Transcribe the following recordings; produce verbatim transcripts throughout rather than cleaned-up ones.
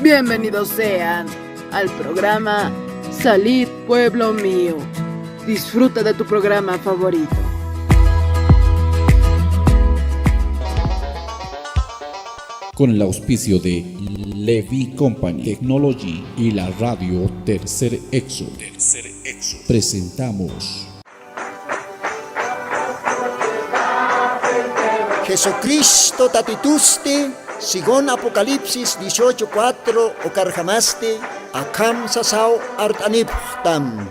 Bienvenidos sean al programa Salid, pueblo mío. Disfruta de tu programa favorito. Con el auspicio de Levy Company Technology y la radio Tercer Éxodo, presentamos Jesucristo tatitusti, según Apocalipsis dieciocho cuatro, ukarjamasti akham sasaw art'anipxtam.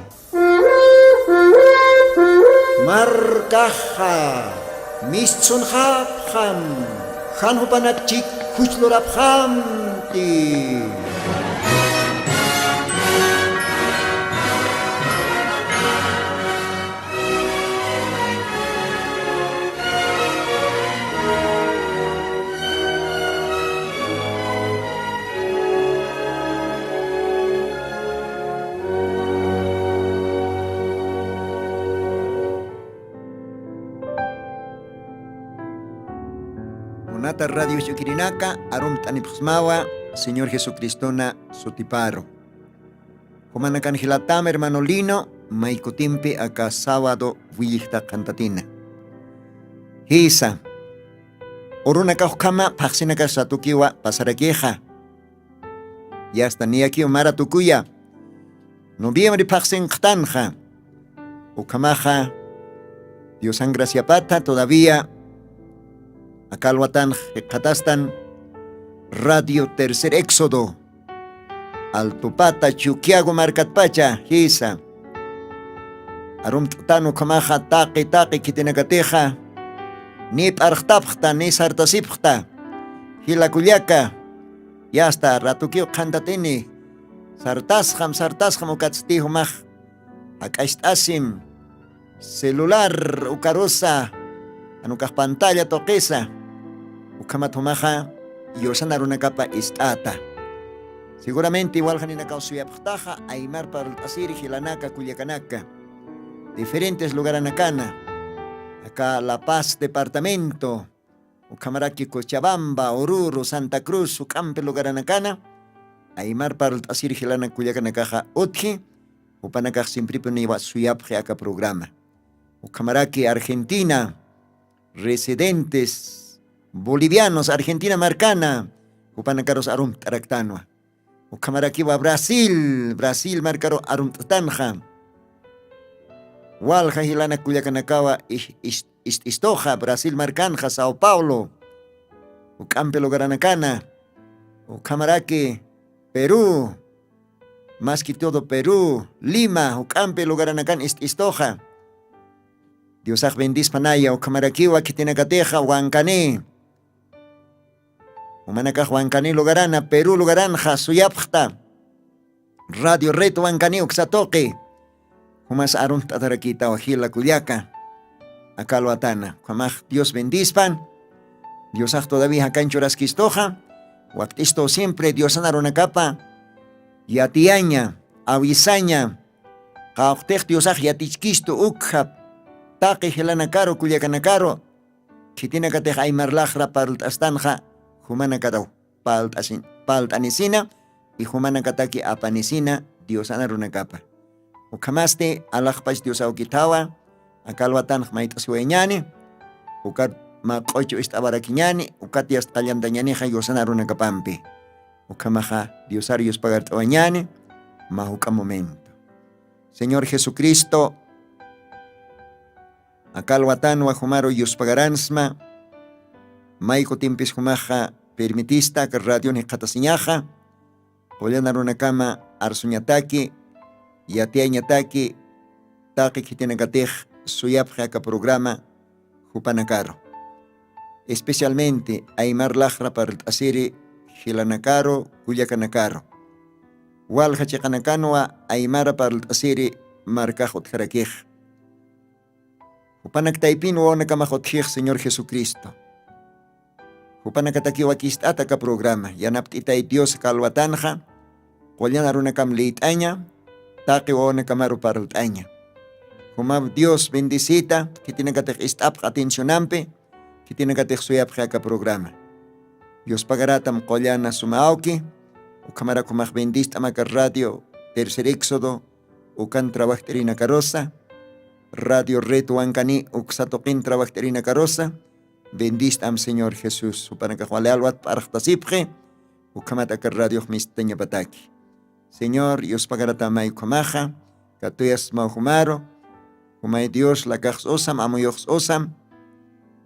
Markaxa mistsunxapxam, jan jupanak chik juchlurapxamti. Munata radio ch'ukirinaka, arumt'anipxsmawa Señor Jesucristona sutiparu. Jumanakan jilatam hermano Lino, maykutimpi aka sábado willijta qhantatina. Jisa, urunakax ukhama phaxsinakax satukiwa pasarakixa. Yasta niyakiw mara tukuya. Noviembre phaxsinqtanxa. Ukhamaxa Diosan graciapata todavía akalwatanx jikxatastan Radio Tercer Éxodo. Altupata Chuquiago markatpacha jisa. Arumt'tan ukhamaxa taqi taqi khitinakatixa. Ni p'arxtapxta, ni sartasipxta. Jilakullaka. Yasta ratukiw qhantatini. Sartasxam, sartasxam ukatsti jumax. Jak'acht'asim. Celular ukarusa, jan ukax pantalla tuqisa, ukhamat jumaxa Diosan arunakapa ist'ata. Seguramente waljaninakaw suyapxtaxa aymar parlt'asiri jilanaka kullakanaka, diferentes lugaranakana, aka La Paz departamento, ukhamaraki Cochabamba, Oruro, Santa Cruz, juk'ampi lugaranakana, aymar parlt'asiri jilanak kullakanakaxa utji, jupanakax siemprepuniwa suyapxi aka programa. Ukhamaraki Argentina, residentes bolivianos Argentina markana, jupanakarus arumt'araktanwa. Ukhamarakiwa Brasil, Brasil markaru arumt'tanxa. Walja jilanak kullakanakawa ij-, ij-, ist'istuxa Brasil markanxa, Sao Paulo, juk'ampi lugaranakana, ukhamaraki Perú, más que todo Perú, Lima, juk'ampi lugaranakan ist'istuxa. Diosax bendispanaya, ukhamarakiwa khitinakatixa Huancani. Jumanakax Huancani lugarana, Perú lugaranxa suyapxta. Radio Red Huancani uksa tuqi. Jumas arumt'atarakïtawa jila kullaka. Aka alwatana. Ukhamax Dios bendispan. Diosax todavía jakan churaskistuxa. Wakt'istu siempre Diosan arunakapa yatiyaña, awisaña. Qawqtix Diosax yatichkistu ukxa taqi jilanakaru, kullakanakaru. Khitinakatix aymar laxra parlt'astanxa, jumanakataw palt'asin-, palt'anisina, y jumanakataki apanisina Diosan arunakapa. Ukhamasti alaxpach Dios awkithawa, aka alwatanx mayt'asiwayañani, ukat mä q'uchu ist'awarakiñani, ukat yasta qallantañanixa Diosan arunakapampi. Ukhamaxa Diosar yuspagart'awañani, mä juk'a momento. Señor Jesucristo, aka alwatanwa jumaru yuspagaransma, may kutimpis jumaxa permitista aka radion jikxatasiñaxa, qullan arunakama arsuñataki, yatiyañataki, taqi khitinakatix suyapxi aka programa jupanakaru. Especialmente aymar laxra parlt'asiri jilanakaru, kullakanakaru. Walja chiqanakanwa aymara parlt'asiri markax utjarakix. Jupanak taypin wawanakamax utjix Señor Jesucristo. Jupanakataki wakist'ata aka programa, yanapt'itay Dios aka alwatanxa, qullan arunakam liyt'aña, taqi wawanakamaru parlt'aña. Jumap Dios bendicita, khitinakatix ist'apx atencionampi, khitinakatix suyapxi aka programa. Yuspagaratam qullana suma awki, Ukhamarakumax bendist'am aka radio Tercer Éxodo ukan trabajt'irinakarusa, radio Red Wankani uksa tuqin trabajt'irinakarusa. Bendist'am Señor Jesús, jupanakax wali alwat p'arxtasipxi. Ukhamat aka radiox mistañapataki. Señor, yuspagaratamay ukhamaxa, katuyasma jumaru. Jumay Dios lakaxs'usam, amuyuxs'usam.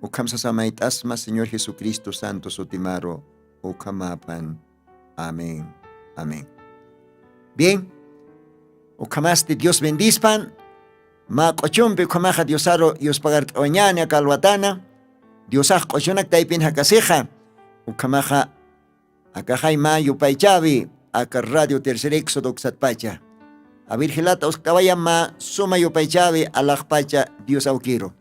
Ukham sasamayt'asma Señor Jesucristo santo sutimaru. Ukhamapan. Amén. Amén. Bien. Ukhamasti Dios bendispan. Mä q'uchumpi ukhamaxa Diosaru yuspagart'awañani aka alwatana. Diosax q'uchunak taypin jakasixa. Ukhamaxa akaxay mä yupaychawi aka radio Tercer Éxodo uksatpacha. Avirjilata uskt'awayam mä suma yupaychawi alaxpacha Dios awkiru.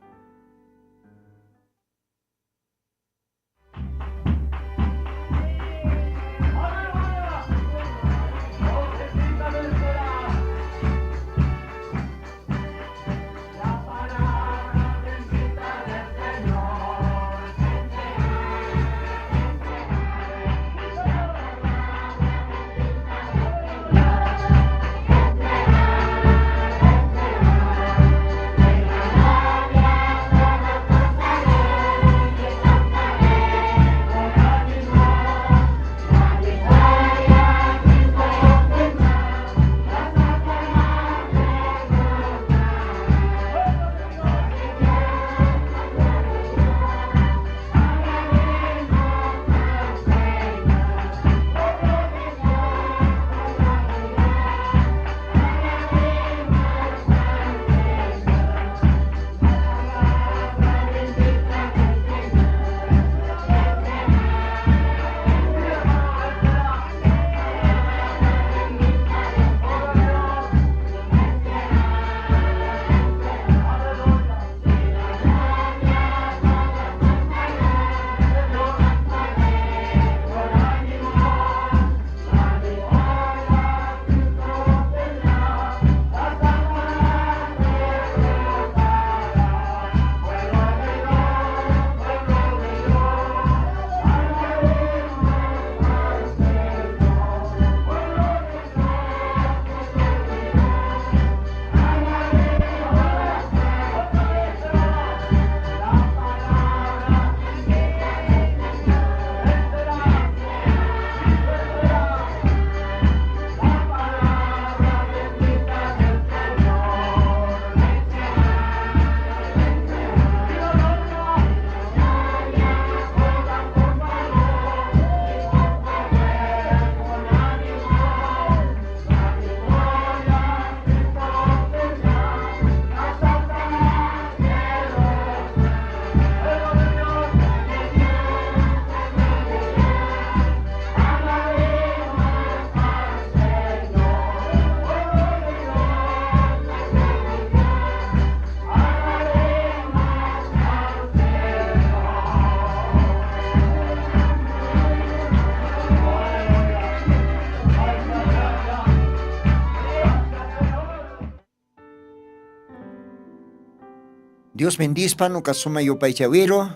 Dios bendispan uka suma yupaychawiru.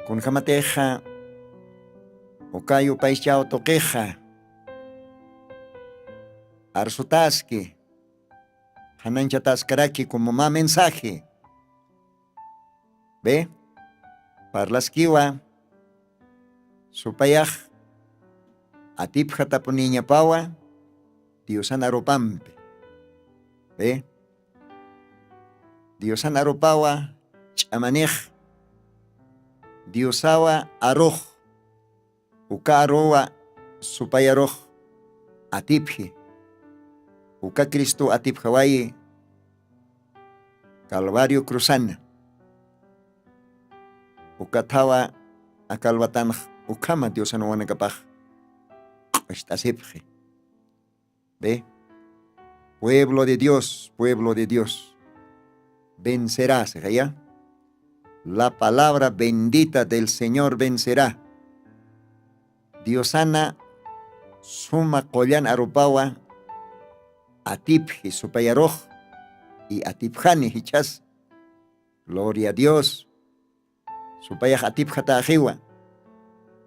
Kunjamatixa uka yupaychaw tuqixa arsutaski, jananchataskaraki como mä mensaje. Ve, parlaskiwa supayax atipxatapuniñapawa Diosan arupampi. Ve, Diosan arupawa ch'amanix Diosawa arux, uka aruwa supayarux atipxi. Uka Cristo atipxawayi Calvario cruzana. Ukathawa akalwatanx ukhama Diosan wawanakapax q'ucht'asipxi. Ve, pueblo de Dios, pueblo de Dios, vencerá, sixaya. La palabra bendita del Señor vencerá. Diosana suma qullan arupawa atipxi supayarux y atipxani jichhas. Gloria a Dios. Supayax atipxataxiwa.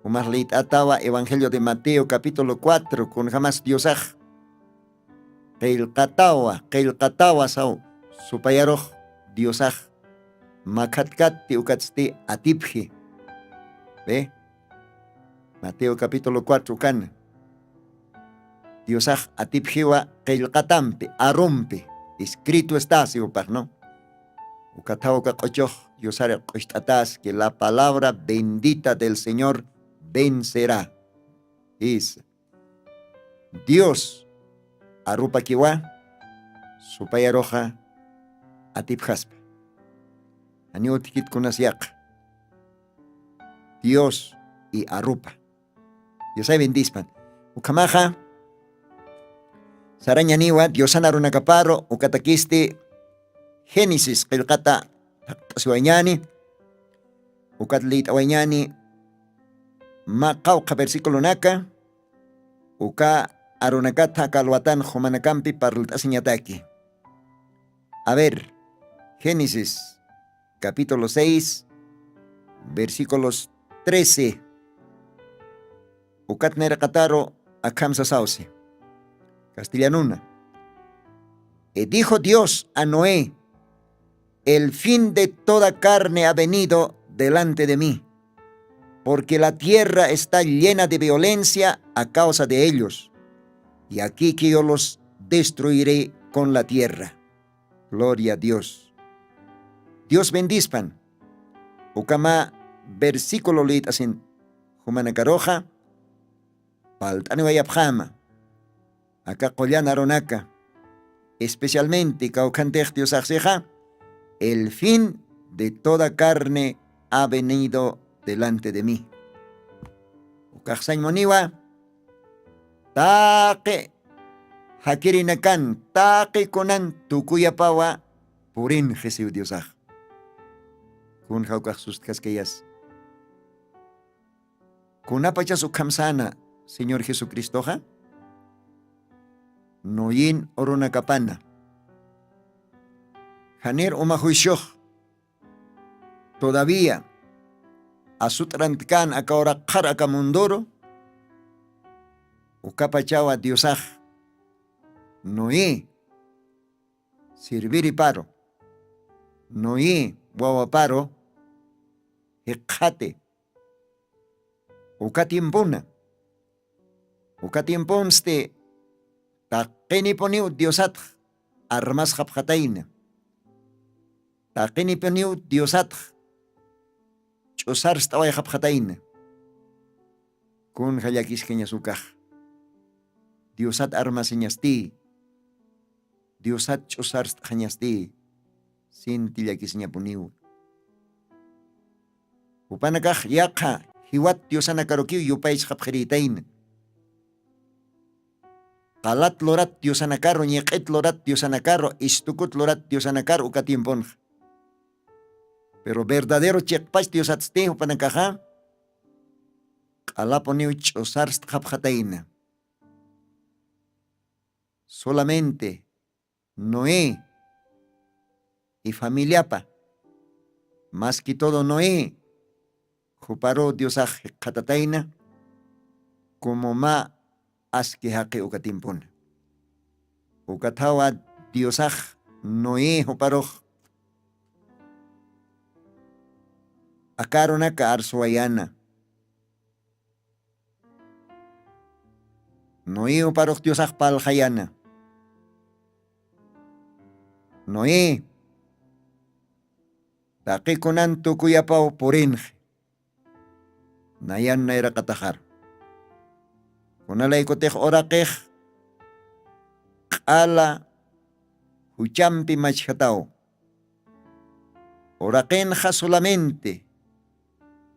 Umax lït'atawa evangelio de mateo capítulo cuatro kunjamas diosax qillqatawa qillqatawa saw supayarux diosax makhatkatti ukatsti atipji. Ve, mateo capítulo cuatro ukana diosax atipjiwa qillqatampi arumpi escrito estasi upaxnu. Ukathaw uka q'uchux diosari q'ucht'ataski la palabra bendita del señor vencerä. Is dios arupakiwa supayaruxa atipjaspa. Janiw utkitkunas yaqa dios y arupa. Diosay bendispan. Ukhamaxa sarañaniwa diosana runakaparu ukatakisti génesis qillqata thaqt'asiwañani ukat lït'awañani mä qawqha versiculonaka uka arunakatha kalwatan jumanakampi parlt'asiñataki. A ver, génesis capítulo seis versículos trece. Ukat nayraqataru akham sasawsi castellanuna. Y dijo dios a noé: el fin de toda carne ha venido delante de mí, porque la tierra está llena de violencia a causa de ellos, y aquí que yo los destruiré con la tierra. Gloria a dios. Dios bendispan. Ukama versículo lït'asin jumanakaruxa palt'aniwayapxama aka qullan arunaka, especialmente kawkhantix diosaxsixa el fin de toda carne ha venido delante de mí. Ukaxsañmuniwa taqi jakirinakan taqi kunan tukuyapawa purinxi siw diosax. Kun jawkax sustkaskayas kunapachas ukhamsana señor jesucristoxa noyin urunakapana janir uma juiciox todavía asut'rantkan aka uraqxar aka munduru ukapachawa diosax noé sirviriparu noé wawaparu jikxati uka tiempona uka tiemponsti taqinipuniw diosatx armasxapxatayna taqinipuniw diosatx ch'usarst'awayxapxatayna. Kunja llakiskañasukax diosat armasiñasti diosat ch'usarst'xañasti sinti llakisiñapuniw. Jupanakax yaqha jiwat diosanakarukiw yupaychxapxirïtayna qalat lurat diosanakaru ñiq'it lurat diosanakaru istukut lurat diosanakaru uka tiemponxa. Pero verdadero chiqpach diosatsti jupanakaxa q'alapuniw ch'usarst'xapxatayna. Solamente noé y familiapa mas que todo noé juparu diosax jikxatatayna como mä aski jaqi uka tiempona. Ukathawa diosax noé juparux akarunaka arsuwayana noé juparux diosax palxayana noé taqi kunan tukuyapaw purinxi. Nayan nayraqataxar kunalaykutix uraqix q'ala juchampi machjataw. Uraqinxa solamente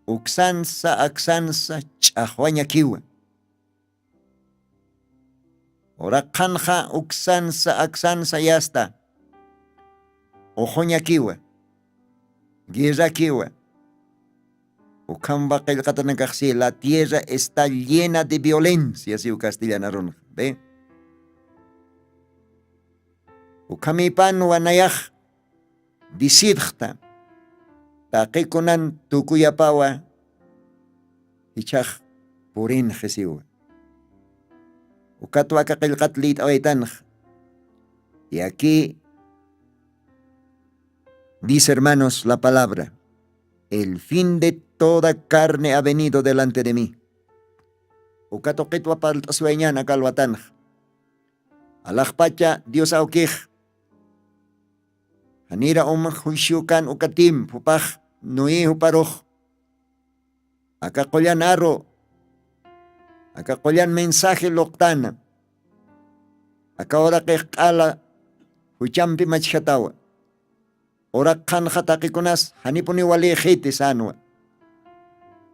uksansa aksansa ch'axwañakiwa. Uraqxanxa uksansa aksansa yasta uxuñakiwa guerrakiwa. Ukham waqillqatanakaxsi la tierra está llena de violencia siw castellanarunxa. Ve, ukhamipan wanayax disidxta taqi kunan tukuyapawa ichhax purinxisiwa. Ukatwa aka qillqat lït'awaytanx. Y aquí dice, hermanos, la palabra: el fin de toda carne ha venido delante de mí. Uka tuqitwa parlt'asiwayñan aka alwatanx. Alaxpacha Dios awkix janira uma juicio kan uka tiempo pax, Noé juparux aka qullan aru, aka qullan mensaje luqtana. Aka uraqix q'ala juchampi machjatawa. Uraqxanxa taqikunas janipuni walïxiti sänwa.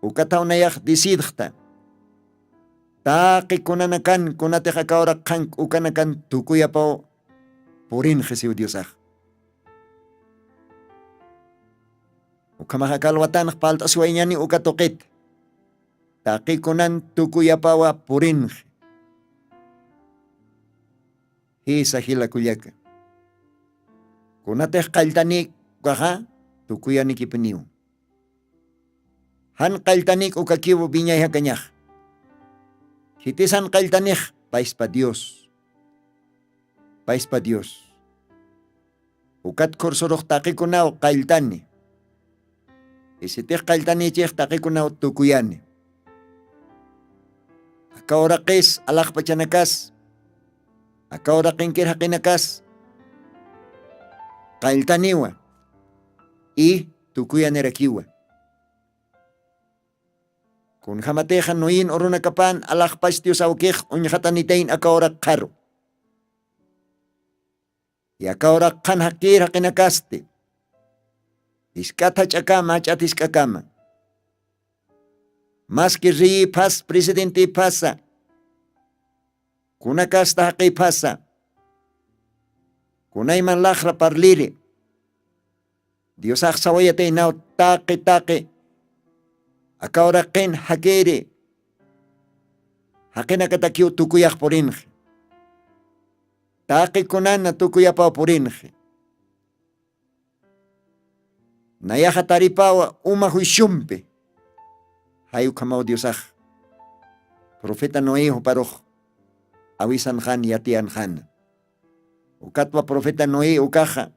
Ukathaw nayax decidxta, taqi kunanakan kunatix aka uraqxank ukanakan tukuyapaw purinxi siw Diosax. Ukhamax aka alwatanx palt'asiwayñani uka tuqit. Taqi kunan tukuyapawa purinxi. Jisa jila kullaka, kunatix qalltanïk ukaxa tukuyanikipiniw. Jan qalltanïk ukakiw wiñay jakañax. Khitisan qalltanix payspa Dios. Payspa Dios. Ukat khursurux taqikunaw qalltani. Isitix qalltanichix taqikunaw tukuyani. Aka uraqis alaxpachanakas, aka uraqinkir jaqinakas qalltaniwa y tukuyanirakiwa. Kunjamatixa nuyin urunakapan alaxpach diosawkix uñxatanitayn aka uraq qharu. Yaka uraq qhan jakir jaqinakasti, jisk'at jach'akama jach'at jisk'akama. Maski riyïphas presidentïphasa, kunakasta jaqïphasa, kunayman laxra parliri, diosax sawayataynaw taqi taqi aka uraqin jakiri jaqinakatakiw tukuyax purinxi. Taqi kunana tukuyapaw purinxi. Nayaxa taripawa uma juiciompi. Jay ukhamaw diosax profeta noé juparux awisanxan yatiyanxana. Ukatwa profeta noé ukaxa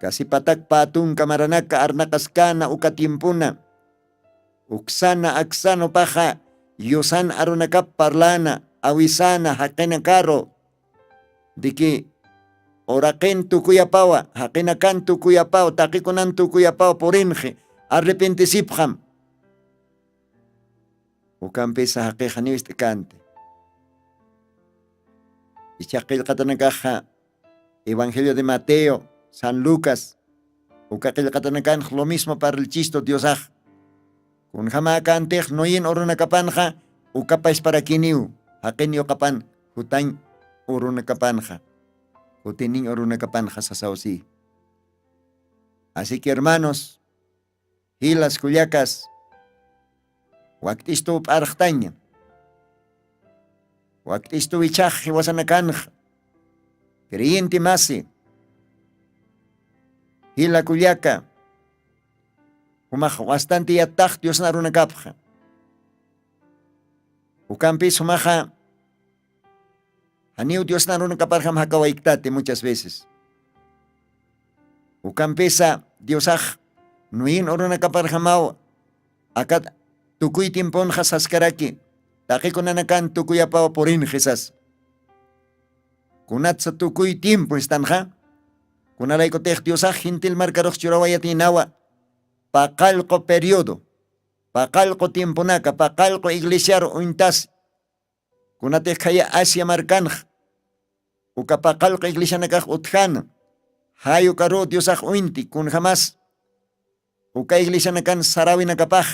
kasipatak pä tunka maranaka arnaqaskäna uka tiempona uksana aksanupaxa yusan arunakap parlana awisana jaqinakaru diki uraqin tukuyapawa jaqinakan tukuyapaw taqikunan tukuyapaw purinxi arrepentisipxam. Ukampisa jaqixaniw ist'känti. Ichaq qillqatanakaxa evangelio de mateo, san lucas uka qillqatanakanx lo mismo parlchistu diosax. Kunjamäkäntix nuyin urunakapanxa ukapasparakiniw jaqin yuqapan jutañ urunakapanxa jutiniñ urunakapanxa sasawsi. Así que hermanos, jilas kullakas, wakt'istuw p'arxtaña, wakt'istuw ichhax jiwasanakanxa. Creyenti masi, jila kullaka, jumax wastanti yattax diosna runakapxa. Ukampis jumaxa janiw diosna runakaparjam jakawayktati muchas veces. Ukampisa diosax nuyin urunakaparjamaw akat tukuy tiemponxa saskaraki, taqikunanakan tukuyapaw purinxi sas. Kunatsa tukuy tiempo istanxa? Kunalaykutix diosax gentil markarux churawayatinawa paqallqu periodo, paqallqu tiemponaka paqallqu iglesiaru uñtasi. Kunatix khaya asia markanxa uka paqallqu iglesianakax utjana, jay ukaru diosax uñti kunjamas uka iglesianakan sarawinakapax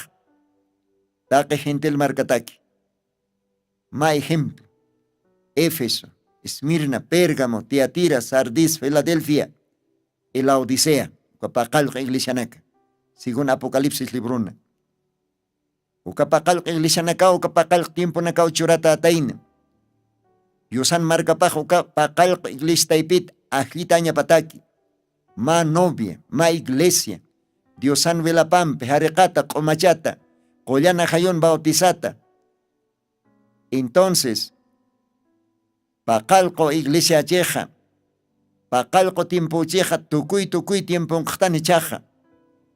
taqi gentil markataki. Mä ejemplo, éfeso, esmirna, pérgamo, tiatira, sardis, filadelfia, y laodicea, uka paqallqu iglesianaka según apocalipsis librona. Uka paqallqu iglesianakaw uka paqallqu tiemponakaw churatätayna. Yusan markapax uka paqallqu iglesitaypit ajllitañapataki, mä novia, mä iglesia, diosan wilapampi jariqata q'umachata, qullan ajayun bautisata. Entonces, paqallqu iglesiachixa, paqallqu tiempochixa tukuy tukuy tiemponqxtan ichaxa.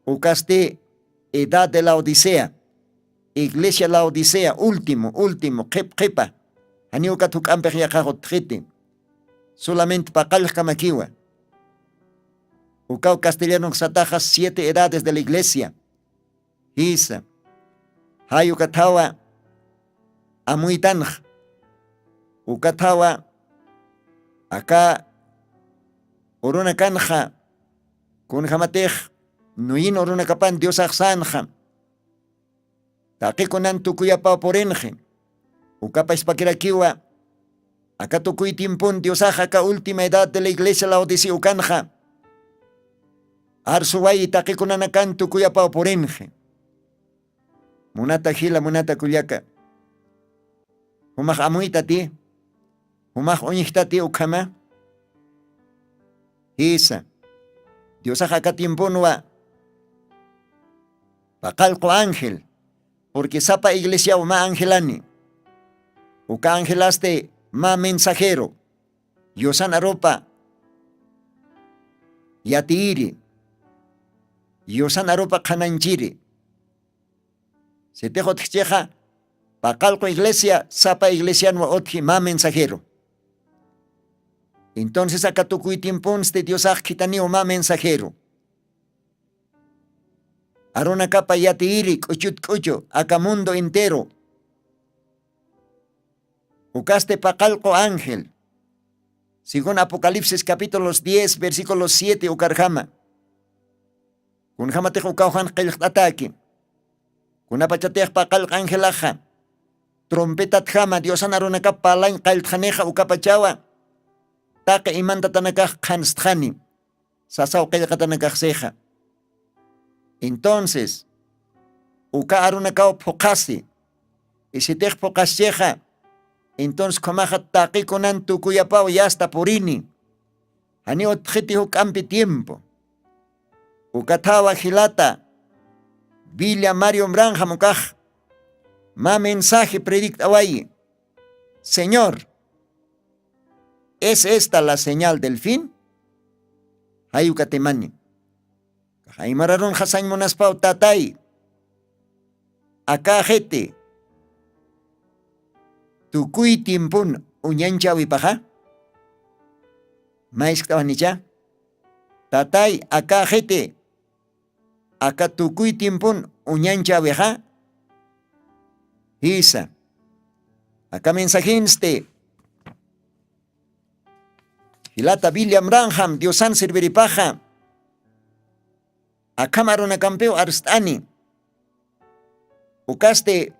Ukasti edad de laodicea, iglesia laodicea último último qhip qhipa. Janiw ukat juk'ampix yaqax utxiti. Solamente paqallxkamakiwa. Ukaw castellanunksataxa siete edades de la iglesia. Jisa, jay ukathawa amuytanxa, ukathawa aka urunakanxa kunjamatix nuyin urunakapan diosaxsanxa taqikunan tukuyapaw purinxi. Ukapaspakirakiwa aka tukuy tiempon diosax aka última edad de la iglesia laodicea ukanxa arsuwayi taqikunanakan tukuyapaw purinxi. Munata jila munata kullaka, jumax amuytati, jumax uñjtati ukhama. Jisa, diosax aka tiemponwa paqallqu ángel, purqui sapa iglesiaw mä angelani. Uka angelasti mä mensajero, yusan arupa yatiyiri, yusan arupa qhananchiri. Sitix utjchixa paqallqu iglesia sapa iglesianwa utji mä mensajero. Entonces aka tukuy tiemponsti diosax khithaniw mä mensajero, arunakapa yatiyiri k'uchut k'uchu aka mundo entero. Ukasti paqallqu ángel, según apocalipsis capítulos diez versículos siete ukarjama. Kunjamatix ukawjan qillqt'ataki, kunapachatix paqallq angelaxa trompetatjama diosan arunakap parlañ qalltxanixa ukapachawa taqi imantatanakax qhanstxani sasaw qillqatanakaxsixa. Entonces uka arunakaw phuqhasi, isitix phuqhaschixa, entonces khumaxa taqikunan tukuyapaw yasta purini. Jani utxiti juk'ampi tiempo. Ukathawa jilata, billa mario mranxam ukax mä mensaje predikt'awayi. Señor, ¿es esta la señal del fin? Jayukatimani. Jaymararunxa sañ munaspaw tatay, akaxiti tukuy tiempon uñanchawipaxa? Mayskt'awanicha? Tatay, akaxiti aka tukuy tiempon uñanchawixa? Jisa, aka mensajensti jilata billa mranxam diosan serviripaxa. Akham arunakampiw arst'ani. Ukasti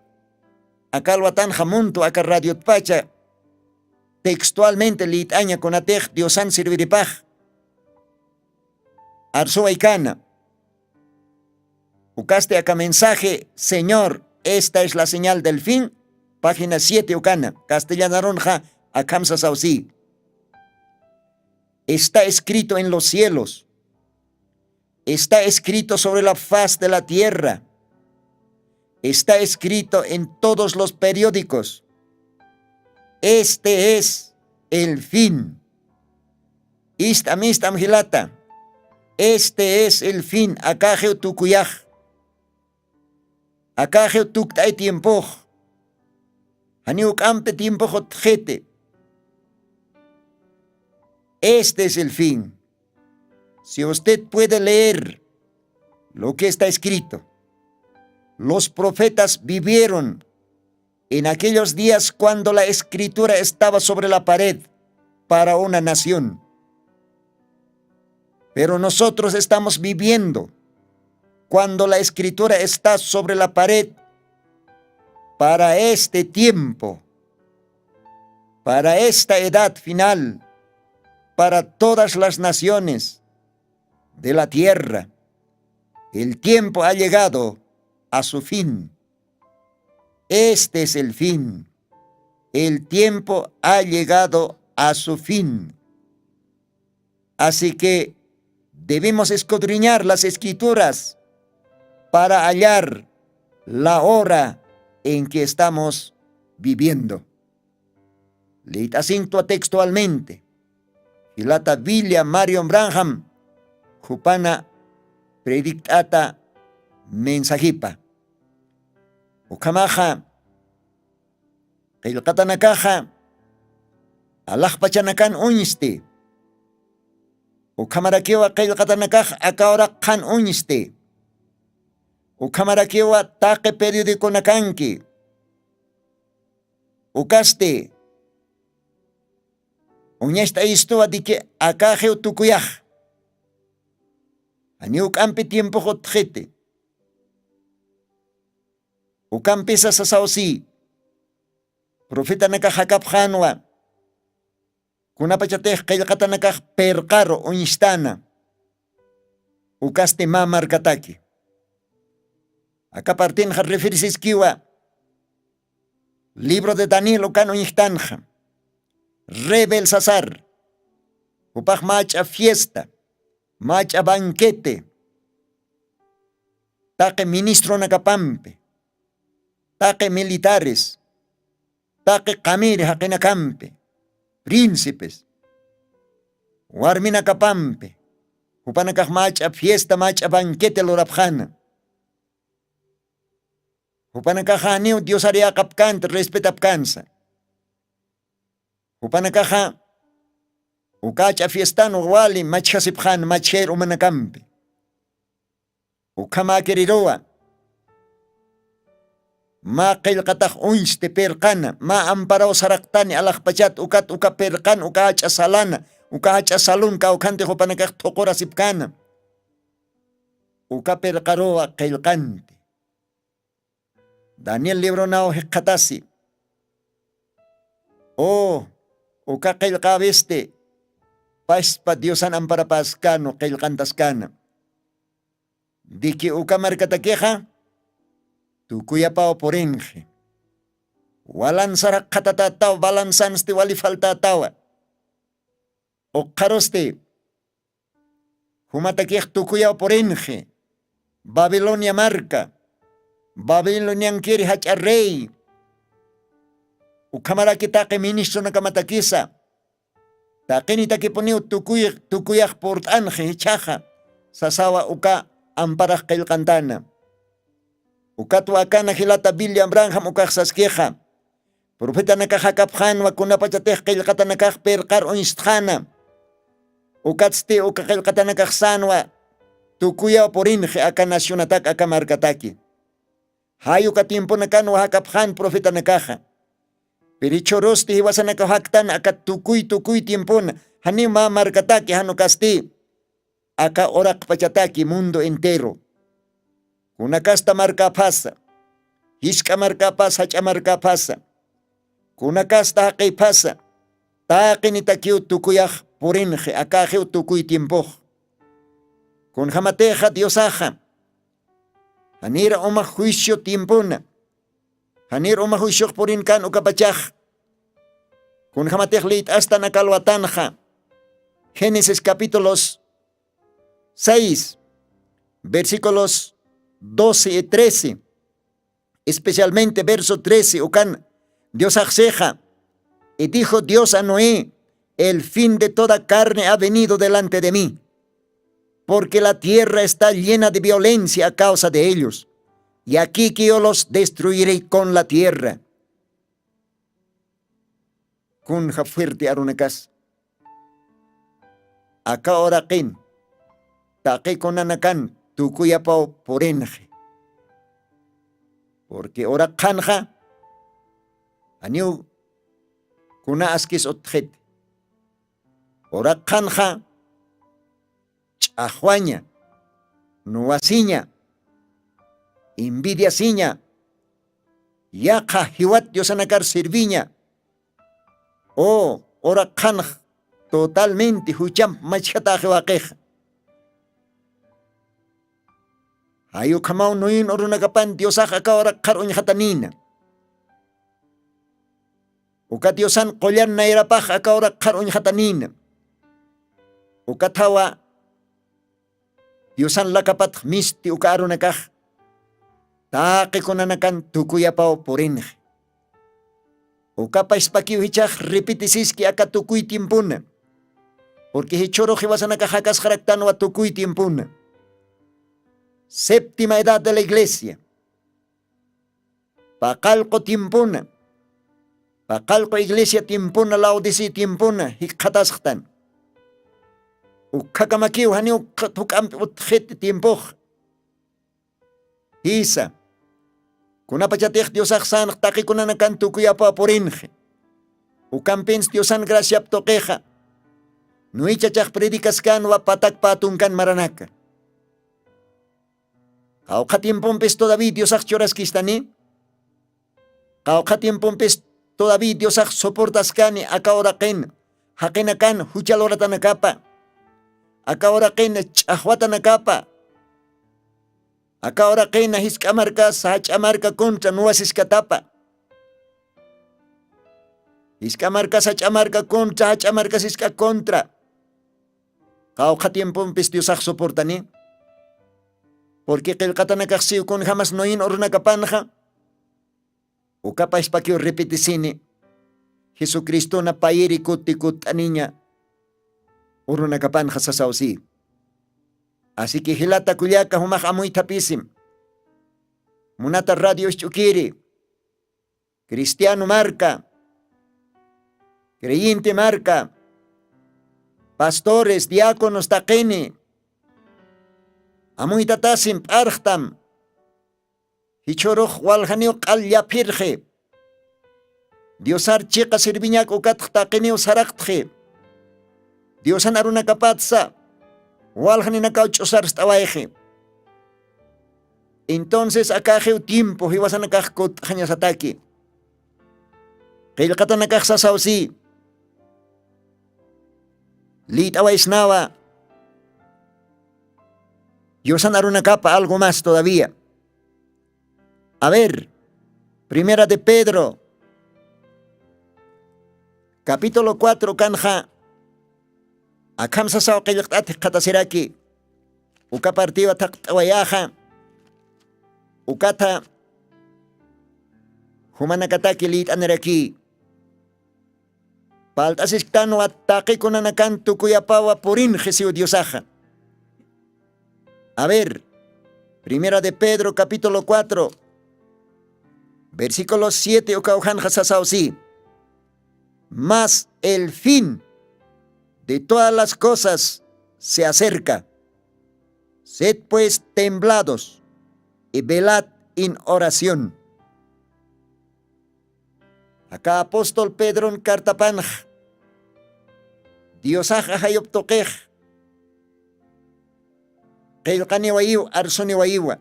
aka alwatanxa muntu aka radiotpacha textualmente lït'aña kunatix diosan serviripax arsuwaykana. Ukasti aka mensaje señor, esta es la señal del fin, página siete ukana castellanarunxa akham sasaw si. Está escrito en los cielos, está escrito sobre la faz de la tierra, está escrito en todos los periódicos. Este es el fin. Ist'am ist'am jilata, este es el fin. Akaxiw tukuyax, akaxiw tukt'ay tiempox. Janiw k'ampi tiempox utxiti. Este es el fin. Si usted puede leer lo que está escrito, los profetas vivieron en aquellos días cuando la escritura estaba sobre la pared para una nación. Pero nosotros estamos viviendo cuando la escritura está sobre la pared para este tiempo, para esta edad final, para todas las naciones de la tierra. El tiempo ha llegado a su fin. Este es el fin. El tiempo ha llegado a su fin. Así que debemos escudriñar las escrituras para hallar la hora en que estamos viviendo. Leyt'asinkwa textualmente jilata biblia marion branham jupana predikt'ata mensajipa. Ukhamaxa qillqatanakaxa alaxpachanakan uñsti. Ukhamarakiwa qillqatanakax akawraq qhan uñsti. Ukhamarakiwa taqi periodiconakanki. Ukasti uñacht'ayistuwa diki akaxiw tukuyax. Janiw k'ampi tiempox utxiti. Ukampisa sasaw si profetanakax jakapxänwa kunapachatix qillqatanakax pirqaru uñstana. Ukasti mä markataki aka partinxa refirisiskiwa. Libro de daniel ukan uñjtanxa rebel sasar jupax mach'a fiesta mach'a banquete taqi ministronakapampi taqi militares taqi qamiri jaqinakampi príncipes warminakapampi jupanakax mach'a fiesta mach'a banquete lurapxana. Jupanakaxa janiw diosariyaqapkanta respetapkansa. Jupanakaxa ukach'a fiestan wali machjasipxan machjayr umanakampi. Ukhamäkiriruwa mä qillqatax uñsti pirqana mä amparaw saraqtani alaxpachat ukat uka pirqan uka jach'a salana uka jach'a salun kawkhanti jupanakax thuqurasipkana. Uka pirqaruwa qillqanti. Daniel libronaw jikxatasi. O uka qillqäwisti paspa diosan amparapäskanu qillqantaskana. Diki uka markatakixa tukuyapaw purinxi. Walansar jaqhatatataw balansansti wali faltätawa. Uqharusti jumatakix tukuyaw purinxi babilonia marka babiloniankiri jach'a rey. Ukhamaraki taqi ministronakamatakisa taqinitakipuniw tukuyax purt'anxi jichhaxa sasawa uka amparax qillqantana. Ukatwa akana jilata billi ambranjam ukaxsaskixa profetanakax jakapxanwa kunapachatix qillqatanakax pirqar uñstxana. Ukatsti uka qillqatanakaxsanwa tukuyaw purinxi aka nacionatak aka markataki. Jay uka tiemponakanwa jakapxan profetanakaxa. Pirichhurusti jiwasanakaw jaktan aka tukuy tukuy tiempona janiw mä markataki janukasti aka uraqpachataki mundo entero. Kunakasta markaphasa jisk'a markaphasa jach'a markaphasa kunakasta jaqiphasa taqinitakiw tukuyax purinxi akaxiw tukuy tiempox. Kunjamatixa diosaxa janir umax juicio tiempona janir umax juiciox purinkan ukapachax. Kunjamatix liyt'astan akalwatanxa génesis capítulos seis versículos doce y trece, especialmente verso trece ukan diosaxsixa. Y dijo dios a noé, el fin de toda carne ha venido delante de mí, porque la tierra está llena de violencia a causa de ellos, y aquí que yo los destruiré con la tierra. Kunja fuerte arunakas aka uraqin taqi kunanakan tukuyapaw purinxi. Purqui uraqxanxa janiw kuna askis utxiti. Uraqxanxa ch'axwaña nuwasiña envidiasiña yaqha jiwat diosanakar serviña. O uraqxanx totalmente juchamp machjataxi waqixa. Jay ukhamaw nuyun urunakapan diosax aka uraqxar uñxatanïna. Uka diosan qullan nayrapax aka uraqxar uñxatanïna. Ukathawa diosan lakapatx misti uka arunakax Taqi kunanakan tukuyapaw purinxi. Ukapaspakiw jichhax repetisiski aka tukuy tiempona. Purqui jichhurux jiwasanakax jakasxaraktanwa tukuy tiempona. Séptima edad de la iglesia. Paqallqu tiempona. Paqallqu iglesia tiempona laodicea tiempona jikxatasxtan. Ukhakamakiw janiw juk'ampi utxiti tiempox. Jisa. Kunapachatix diosax sanx taqikunanakan tukuyapaw purinxi. Ukampins diosan graciap tuqixa nuwichachax predicaskanwa patakpa tunkan maranaka. Qawqha tiempompis todaví diosax churaskistani. Qawqha tiempompis todaví diosax soportaskani aka uraqin jaqinakan jucha luratanakapa. Aka uraqin ch'axwatanakapa. Aka uraqina jisk'a markas jach'a marka contra nuwasiskatapa. Jisk'a markas jach'a marka contra jach'a markas jisk'a contra. Qawqha tiempompis diosax soportani. Purqui qillqatanakaxsiw kunjamas noyin urunakapanxa. Ukapaspakiw repetisini. Jesucristona payiri kuti kutt'aniña urunakapanxa sasawsi. Asiki jilata kullaka jumax amuythapisim. Munata radio isch'ukiri. Cristiano marka, creyente marka, pastores diáconos taqini. Amuytatasim p'arxtam. Jichhurux waljaniw q'al llaphirxi. Diosar chiqa sirviñak ukatx taqiniw saraqtxi. Diosan arunakapatsa waljaninakaw ch'usarst'awayxi. Entonces akaxiw tiempo jiwasanakax kutt'xañasataki. Qillqatanakax sasawsi. Liyt'awaysnawa. Diosan arunakapa algo mas todavía. A ver, primera de Pedro capítulo cuatro kanxa. Akham sasaw qillqt'at jikxatasiraki. Uka partiwa thaqt'awayaxa. Ukatha jumanakataki liyt'aniraki. Palt'asisktanwa taqikunanakan tukuyapawa purinxi siw diosaxa. A ver, primera de Pedro capítulo cuatro versículo siete ukawjanxa sasawsi. Mas el fin de todas las cosas se acerca. Sed pues temblados y velad en oración. Aka apóstol pedron cartapanx diosax ajayup tuqix qillqaniwayiw arsuniwayiwa.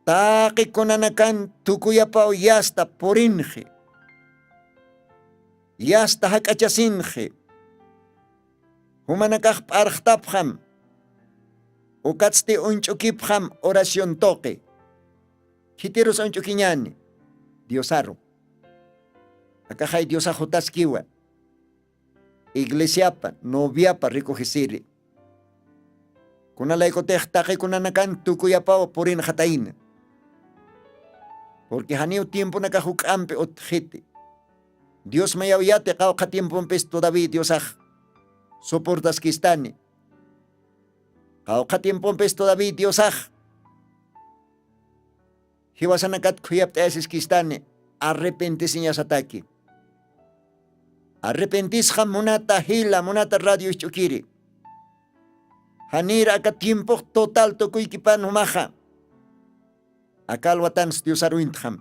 Taqi kunanakan tukuyapaw yasta purinxi. Yasta jak'achasinxi. Jumanakax p'arxtapxam. Ukatsti uñch'ukipxam oración tuqi. Khitirus uñch'ukiñani diosaru. Akaxay diosax jutaskiwa. Iglesiapa noviapa rikujisiri. Kunalaykutix taqikunanakan tukuyapaw purinxatayna. Purqui janiw tiemponakax juk'ampi utxiti. Dios mayawyati qawqha tiempompis todaví diosax soportaskistani. Qawqha tiempompis todaví diosax jiwasanakat khuyapt'ayasiskistani. Arrepentisiñasataki. Arrepentisxam munata jila munata radio isch'ukiri. Janir aka tiempox total tukuykipan jumaxa. Aka alwatansi diosar wintxam.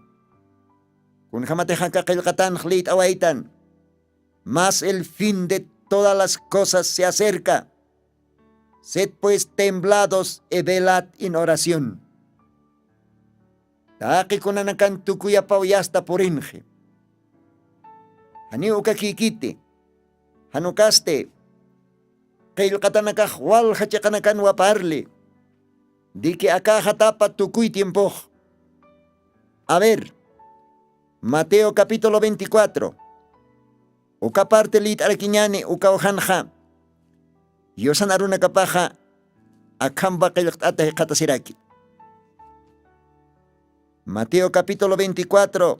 Kunjamatix aka qillqatanx liyt'awaytan. Mas el fin de todas las cosas se acerca. Sed pues temblados y velad en oración. Taqi kunanakan tukuyapaw yasta purinxi. Janiw ukakïkiti. Janukasti qillqatanakax walja chiqanakanwa parli. Diki akaxatapa tukuy tiempox. A ver, mateo capítulo veinticuatro. Uka parte lït'arakiñani ukawjanxa. Yusan arunakapaxa akham baqillqt'ata jiqatasiraki. Mateo capítulo veinticuatro,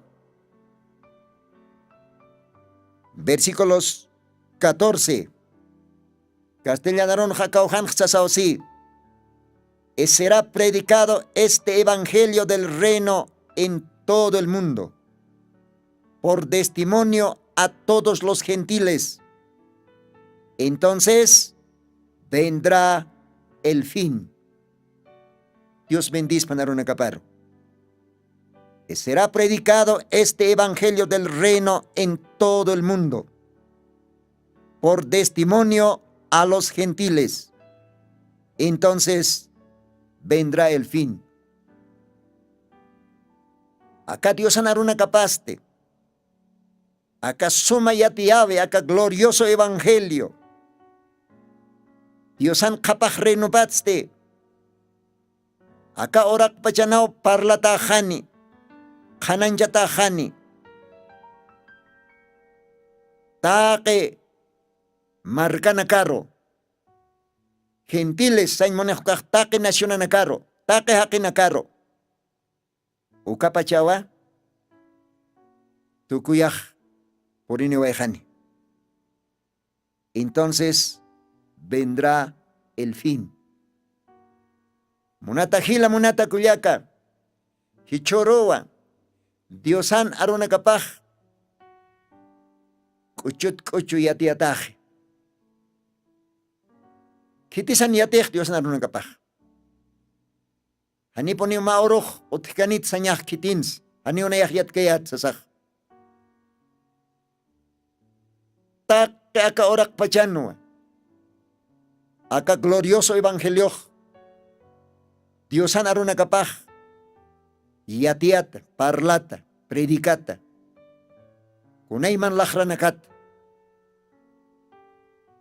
versículos catorce. Castellanarunxa kawxanx sasawsi: "Y será predicado este evangelio del reino en todo el mundo por testimonio a todos los gentiles. Entonces vendrá el fin". Dios bendispa narunakaparu. "Y será predicado este evangelio del reino en todo el mundo por testimonio a los gentiles. Entonces vendrá el fin". Aka Diosan arunakapasti, aka suma yatiyawi, aka glorioso evangelio Diosan qhapax reinopatsti, aka uraqpachanaw parlatäxani, qhanañchatäxani, taqi markanakaru, gentiles sañ munix ukax, taqi nacionanakaru, taqi jaqinakaru, ukapachawa tukuyax puriniwayxani. Entonces vendrá el fin. Munata jila, munata kullaka, jichhüruwa Diosan arunakapax k'uchut k'uchu yatiyataxi. Khitisan yatix Diosan arunakapax. Janipuniw mä urux utjkanit sañax khitins, janiw nayax yatkayät sasax. Taqi aka uraqpachanwa aka glorioso evangeliox Diosan arunakapax yatiyata, parlata, predicata, kunayman laxranakata.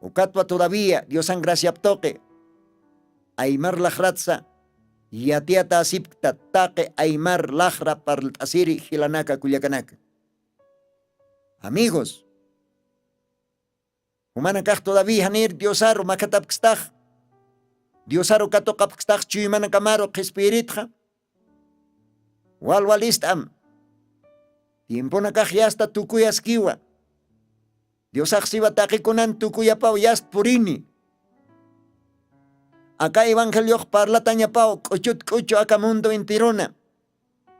Ukatwa todavía Diosan graciap tuqi aymar laxratsa yatiyatäsipkta taqi aymar laxra parlt'asiri jilanaka kullakanaka. Amigos, jumanakax todavía janir Diosaru makhatapkstax, Diosaru katuqapkstax chuymanakamaru qhispiyiritxa, walwalist'am. Tiemponakax yasta tukuyaskiwa. Diosax siwa taqi kunan tukuyapaw yast purini. Aka evangeliox parlatañapaw k'uchut k'uchu aka mundo enterona.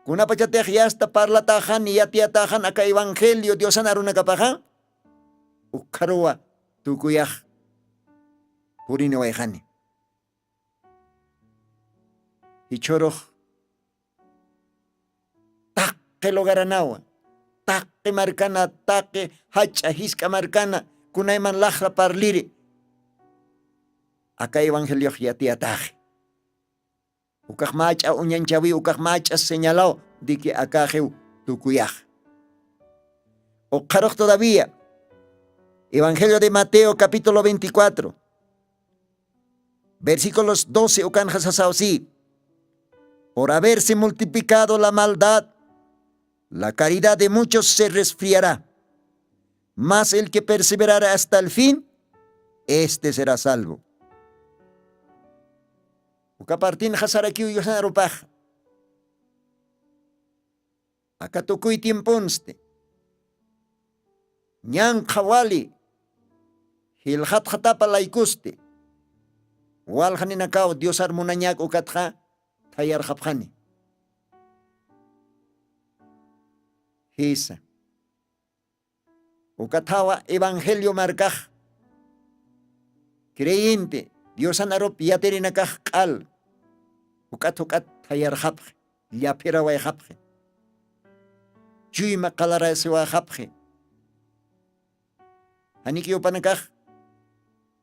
Kunapachatix yasta parlatäxani, yatiyatäxan aka evangelio Diosan arunakapaxa, ukkharuwa tukuyax puriniwayxani. Jichhürux taqi lugaranawa, taqi markana, taqi jach'a jisk'a markana, kunayman laxra parliri, aka evangeliox yatiyataxi. Ukax mach'a uñanchawi, ukax mach'a señalaw de que akaxiw tukuyax. Uqharux todavía Evangelio de Mateo capítulo veinticuatro, versículos doce ukanxa sasaw si: "Por haberse multiplicado la maldad, la caridad de muchos se resfriará. Mas el que perseverare hasta el fin, este será salvo". Uka partinxa sarakiw Diosan arupax. Aka tukuy tiemponsti ñanqha wali jilxatxatapa laykusti, waljaninakaw Diosar munañak ukatxa thayarxapxani. Jisa. Ukathawa evangelio markax creyente Diosan arup yatirinakax q'al juk'at juk'at thayarxapxi, llaphirawayxapxi, chuyma qalarasiwayxapxi. Janiki upanakax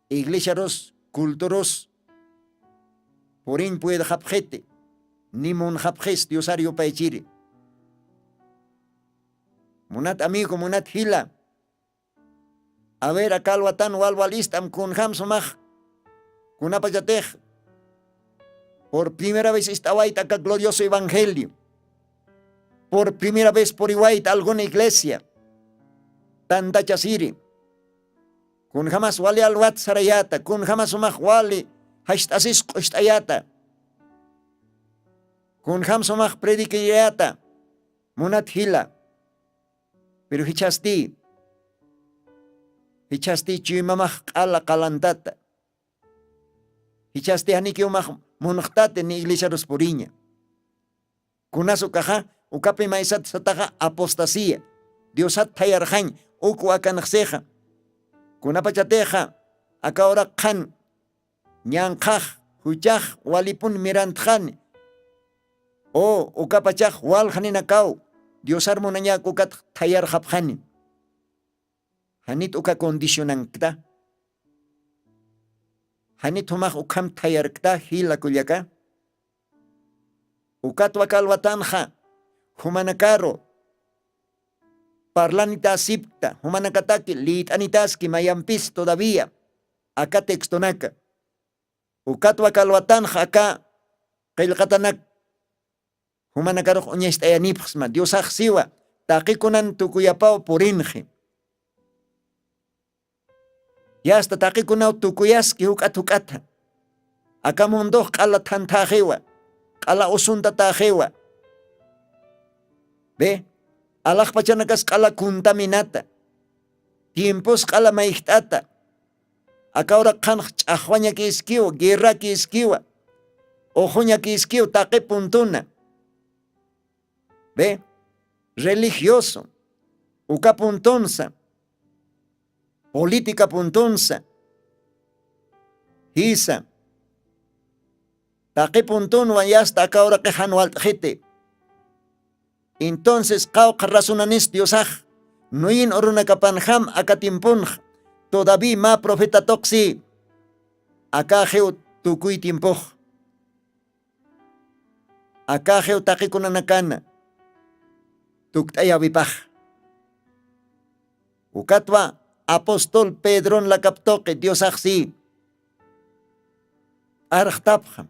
iglesiarus culturus puriñ puedxapxiti, ni munxapxis Diosar yupaychiri. Munat amigo, munat jila, a ver, aka alwatan walwal ist'am kunjam sumax, kunapachatix por primera vez ist'awayta aka glorioso evangelio, por primera vez puriwayta alguna iglesia tantachasiri, kunjamas wali alwat sarayata, kunjamas sumax wali Jasht'asis q'ust'ayata. Kunjam sumax predikirayata. Munat jila. Piru jichhasti jichhasti chuymamax q'ala qalantata. Jichhasti janiki umax munxtati ni iglesiarus puriña. Kunas ukaxa ukapi maysat sataxa apostasia. Diosat thayarxañ uku akanxsixa. Kunapachatixa aka uraq qhan ñanqhax juchax walipun mirantxani. O ukapachax walxaninakaw diosar munañak ukatx thayarxapxani. Janit uka condicionankta? Janit jumax ukham thayarkta jila kullaka? Ukatwa kalwatanxa jumanakaru parlanita asipkta jumanakataki lït'anitaski mayampis todavía aka textonaka. Ukatwa kalwatanxa aka qillqatanak jumanakarux uñacht'ayanipxsma diosax siwa taqikunan tukuyapaw purinxi. Yasta taqikunaw tukuyaski juk'at juk'atha. Aka mundux q'ala thanthaxiwa q'ala usuntataxiwa. Be alaxpachanakas q'ala kuntaminata. Tiempos q'ala mayjt'ata. Aka uraq qhanx ch'axwañakiskiw guerrakiskiwa. Uxuñakiskiw taqi puntuna. Be religioso uka puntunsa. Política puntunsa. Jisa taqi puntunwan yasta aka uraqi jan walt'xiti. Entonces qawqha razonanis diosax nuyin urunakapanjam aka timpunx todaví mä profetatoqsi. Akaxiw tukuy timpux akaxiw taqikunanakana tukt'ayäwipax. Ukatwa apostol pedron lakaptuqi diosaxsi p'arxtapxam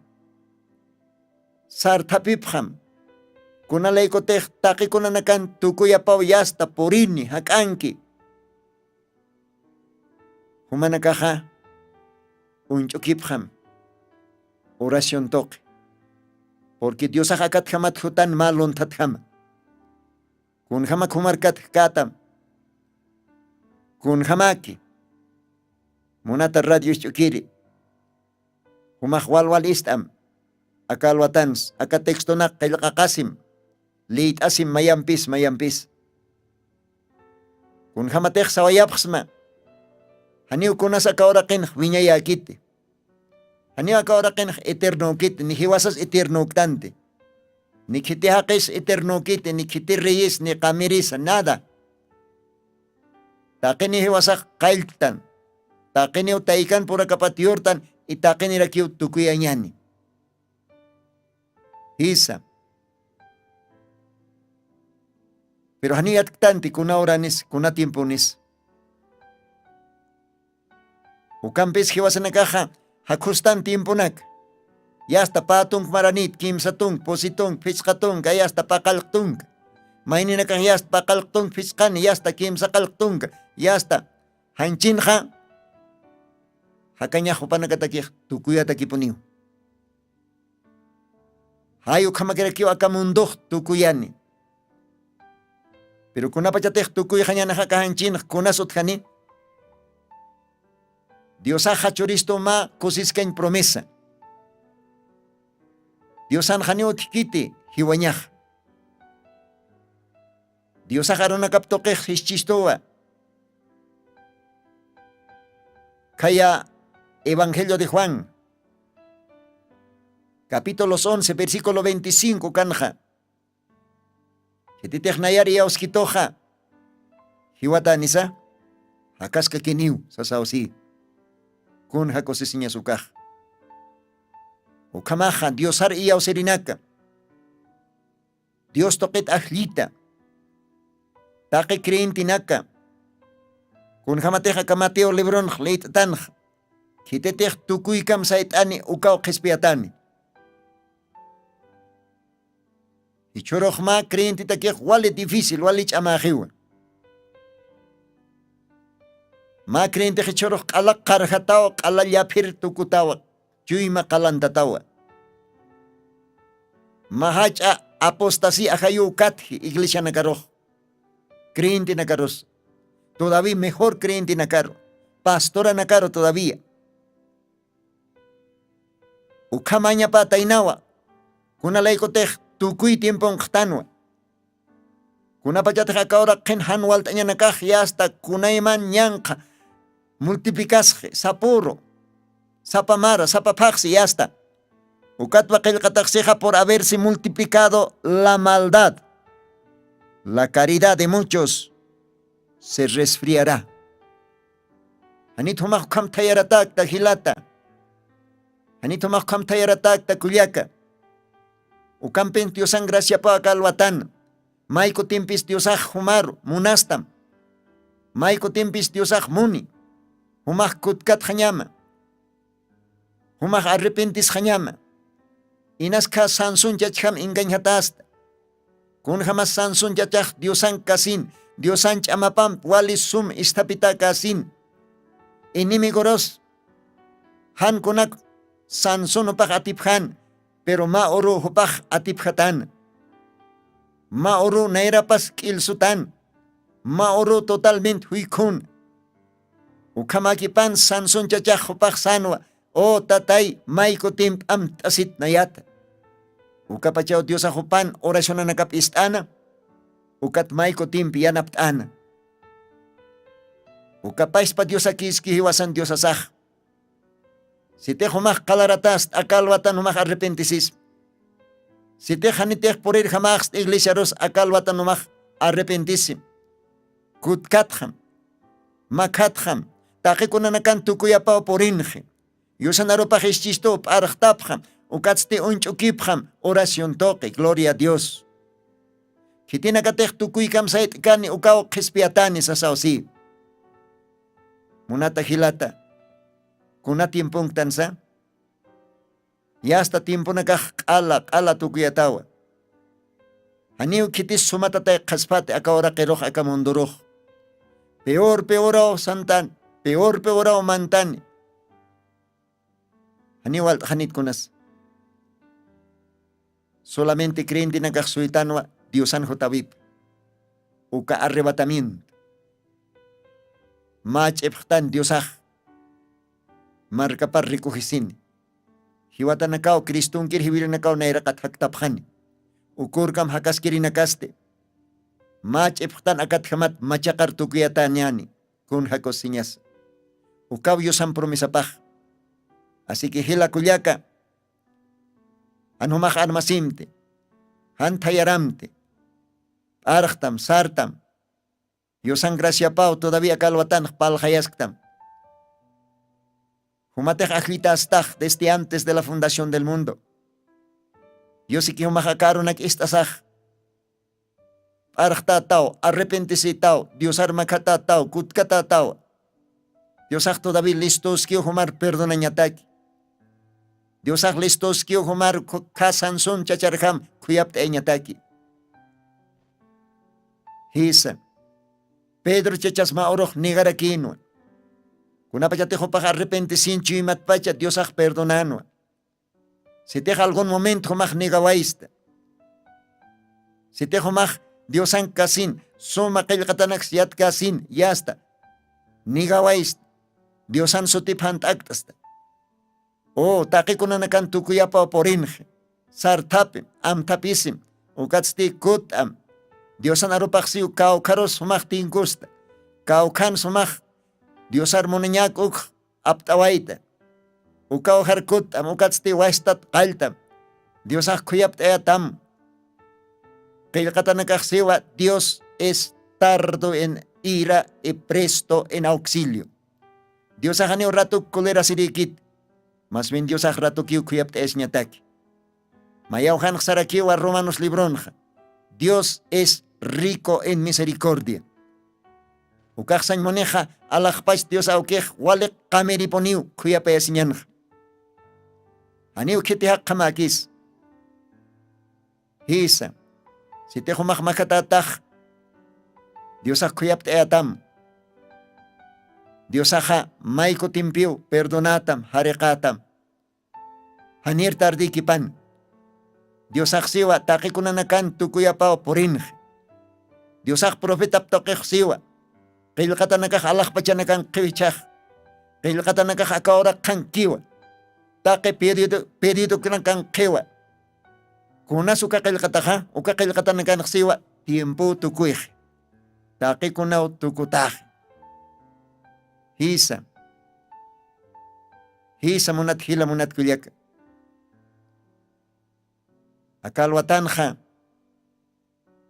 sarthapipxam. Kunalaykutix taqikunanakan tukuyapaw yasta purini jak'anki. Jumanakaxa uñch'ukipxam oración tuqi. Purqui diosax akatjamat jutan mä lunthatjama. Kunjamak jumarkatjkätam kunjamaki munata radio isch'ukiri. Jumax walwal ist'am aka alwatans aka textonak qillqaqasim liyt'asim mayampis mayampis. Kunjamatix sawayapxsma janiw kunas aka uraqinx wiñayäkiti. Janiw aka uraqinx eternökiti ni jiwasas eternöktanti. Ni khiti jaqis eternökiti ni khiti reyis ni qamirisa nada. Taqiniw jiwasax qalltan. Taqiniw taykan purakapat yurtan y taqinirakiw tukuyañani. Jisa. Pero janiw yatktanti kuna horanis kuna tiemponis. Ukampis jiwasanakaxa jakhustan tiemponaka. Yasta pä tunka maranit kimsa tunka pusi tunka phisqa tunka yasta paqallq tunka. Mayninakax yasta paqallq tunka phisqani yasta kimsa qallq tunka yasta janchinxa jakañax jupanakatakix tukuyatakipuniw. Jay ukhamakirakiw aka mundux tukuyani. Piru kunapachatix tukuyxañanaxaka janchinx kunas utjani. Diosaxa churistu mä kusiskañ promesa. Diosanxaniw utjkiti jiwañax. Diosax arunakap tuqix jischistuwa. Khaya evangelio de juan capítulos once versículo veinticinco kanxa. Khititix nayar iyawskituxa jiwatanisa jakaskakiniw sasawsi. Kun jakusisiñasukax ukhamaxa diosar iyawsirinaka. Dios tuqit ajllita taqi creyentenaka kunjamatix aka mateo libronx lït'tanx khititix tukuykam sayt'ani ukaw qhispiyatani. Jichhurux mä creyentetakix wali difícil wali ch'amäxiwa. Mä creyentix jichhurux q'ala qarjataw q'ala llaphir tukutawa. chuyma qalantatawa. Mä jach'a apostasi ajayuw katji iglesianakarux, creyentenakarus, todavía mejor creyentenakaru, pastoranakaru todavía. Ukhamañapataynawa, kunalaykutix tukuy tiemponqtanwa. Kunapachatix akawraqin jan walt'añanakax yasta kunayman ñanqha multiplicasqi sapuru, sapa mara sapa phaqsi yasta. Ukatwa qillqataxsixa por haberse multiplicado la maldad, la caridad de muchos se resfriará. Janit jumax ukham thayaratakta jilata. Janit jumax ukham thayaratakta kullaka. Ukampin diosan graciapa kalwatan. May kutimpis diosax jumar munastam. May kutimpis diosax muni. Jumax kutkatxañama. Jumax arrepentisxañama. Inaskha sansun chachjam engañjatasta. Kunjamas sansun chachax diosan kasin, diosan ch'amapamp wali sum isthapita kasin. Enemigorus jan kunak sansun jupax atipjan, pero mä uru jupax atipjatan. Mä uru nayrapas k'ilsutan. Mä uru totalment juykhun. Ukhamakipan sansun chachax jupax sanwa, o tatay may kutimp amt'asit nayata. Ukapachaw diosax jupan oracionanakap ist'ana. Ukat may kutimp yanapt'ana. Ukapaspa diosakiski jiwasan diosasax. Sitix jumax qalaratast akalwatan jumax arrepentisis. Sitix janitix purirjamaxst iglesiarus akalwatan jumax arrepentisim. Kutkatxam, makhatxam, taqikunanakan tukuyapaw purinxi. Yusanarupax ischistuw p'arxtapxam, ukatsti uñch'ukipxam oracion tuqi gloria a dios. Khitinakatix tukuykam sayt'kani ukaw qhispiyatani sasaw si. Munata jilata, kuna tiemponktan sa? Yasta tiemponakax q'ala q'ala tukuyatawa. Janiw khitis sumatatay qhaspati aka uraqirux aka mundurux. Peor peoraw santani, peor peoraw mantani. Janiw walt'xanitkunas. Solamente creyentenakax suytanwa diosan jutawip. Uka arrebatamiento. Mä ch'ipxtan diosax markapar rikuxisini. Jiwatanakaw cristonkir jiwirinakaw nayraqat jaktapxani. Ukurkam jakaskirinakasti mä ch'ipxtan akatjamat machaqar tukuyatäñani. Kun jakusiñas ukaw yusan promesapax. Asiki jila kullaka, jan jumax armasimti, jan thayaramti, p'arxtam sartam. Yusan graciapaw todavía kalwatanx palxayasktam. Jumatix ajllitastax desde antes de la fundación del mundo. Yusiki jumax akarunak ist'asax, p'arxtataw, arrepentisitaw, diosar makhatataw, kutkatataw. Diosax todavía listoskiw jumar perdonañataki. Diosax listoskiw jumar khasansun chacharjam khuyapt'ayañataki. Jisa, pedro chachas mä urux negarakinwa. Kunapachatix jupax arrepentisin chuymatpacha diosax perdonanwa. Sitix algun momento jumax negawaysta, sitix jumax diosan kasin, suma qillqatanaks yatkasin yasta, negawaysta, diosan sutip jant'akt'asta. U taqikunanakan tukuyapaw purinxi, sarthapim, amthapisim, ukatsti kut'am. Diosan arupaxsiw kawkharus jumax tinkusta, kawkhan sumax diosar munañak ukx apt'awayta. Ukaw jarkut'am ukatsti wastat qalltam. Diosax khuyapt'ayatam. Qillqatanakaxsiwa dios es tardo en ira y presto en auxilio. Diosaxaniw ratuk colerasirïkit. Mas bien diosax ratukiw khuyapt'ayasiñataki. Mayaw janxsarakiwa romanos libronxa, dios es rico en misericordia. Ukaxsañ munixa alaxpach dios awkix waliq qamiripuniw khuyapayasiñanxa. Janiw khiti jaqhamäkis. Jisa, sitix jumax makhatätax diosax khuyapt'ayatam. Diosaxa may kutimpiw perdonätam jariqätam. Janir tardïkipan. Diosaxsiwa taqikunanakan tukuyapaw purinxi. Diosax profetap tuqixsiwa. Qillqatanakax alaxpachanakan qhiwichax. Qillqatanakax akawra qhankiwa. Taqi periodokanakan qhiwa. Kunas uka qillqataxa uka qillqatanakanxsiwa. Tiempow tukuyxi. Taqikunaw tukutaxi. Jisa. Jisa munat jila munat kullaka. Aka alwatanxa